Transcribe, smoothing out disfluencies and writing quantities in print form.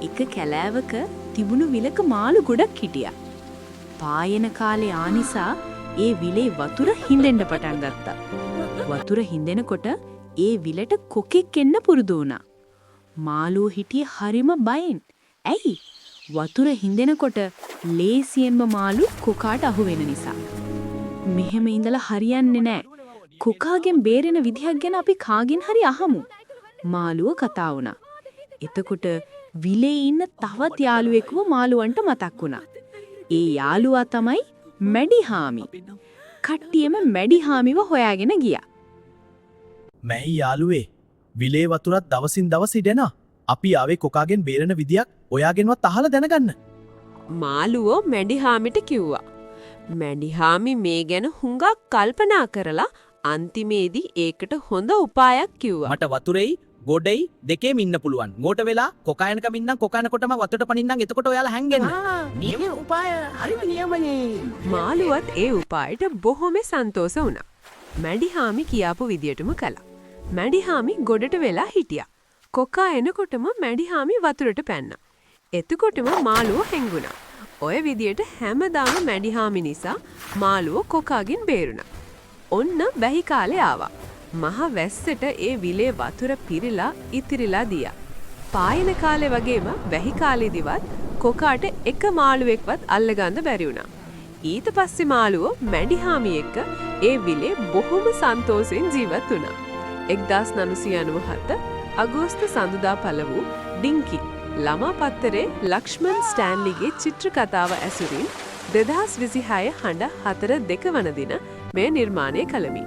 එක කැලෑවක තිබුණු විලක මාළු ගොඩක් හිටියා. පායන කාලේ ආ නිසා ඒ විලේ වතුර හිඳෙන්න පටන් ගත්තා. වතුර හිඳෙනකොට ඒ විලට කොකෙක් එන්න පුරුදු වුණා. මාළුවෝ හිටියේ හරිම බයෙන්. ඇයි? වතුර හිඳෙනකොට ලේසියෙන්ම මාළු කොකාට අහු වෙන නිසා. මෙහෙම ඉඳලා හරියන්නේ නෑ. කොකාගෙන් බේරෙන විදිහක් ගැන අපි කාගෙන් හරි අහමු. මාළුව කතා වුණා. එතකොට විලේ ඉන්න තවත් යාළුවෙකුව මාළුවන්ට මතක් වුණා. ඒ යාළුවා තමයි මැඩිහාමි. කට්ටියම මැඩිහාමිව හොයාගෙන ගියා. මැයි යාළුවේ, විලේ වතුරත් දවසින් දවස ඉඩෙනවා. අපි ආවේ කොකාගෙන් බේරෙන විදියක් ඔයාගෙන්වත් අහලා දැනගන්න. මාළුවෝ මැඩිහාමිට කිව්වා. මැඩිහාමි මේ ගැන හුඟක් කල්පනා කරලා අන්තිමේදී ඒකට හොඳ උපායක් කිව්වා. මට වතුරෙයි ගොඩෙයි දෙකේම ඉන්න පුළුවන්. ගොඩ වෙලා කොකා එනකම් ඉන්නම්. කොකා එනකොටම වතුරට පනින්නම්. එතකොට ඔයාලා හැංගෙන්න. නියම උපාය, හරිම නියමනේ. මාළුවත් ඒ උපායට බොහොම සන්තෝෂ වුණා. මැඩිහාමි කියාපු විදියටම කළා. මැඩිහාමි ගොඩට වෙලා හිටියා. කොකා එනකොටම මැඩිහාමි වතුරට පැන්නා. එතකොටම මාළුවෝ හැංගුණා. ඔය විදියට හැමදාම මැඩිහාමි නිසා මාළුවෝ කොකාගෙන් බේරුණා. ඔන්න වැහි කාලේ ආවා. මහ වැස්සට ඒ විලේ වතුර පිරීලා ඉතිරිලා ගියා. පායන කාලේ වගේම වැහි කාලේදිවත් කොකාට එක මාළුවෙක්වත් අල්ලගන්න බැරි වුණා. ඊට පස්සේ මාළුවෝ මැඩිහාමි එක්ක ඒ විලේ බොහොම සන්තෝෂෙන් ජීවත් වුණා. 1997 අගෝස්තු සඳුදා පළ වූ ඩින්කි ළමා පත්තරේ ලක්ෂ්මන් ස්ටෑන්ලිගේ චිත්‍ර කතාව ඇසුරින් 2026 හඬ 4 2 වන දින මෙය නිර්මාණය කළමි.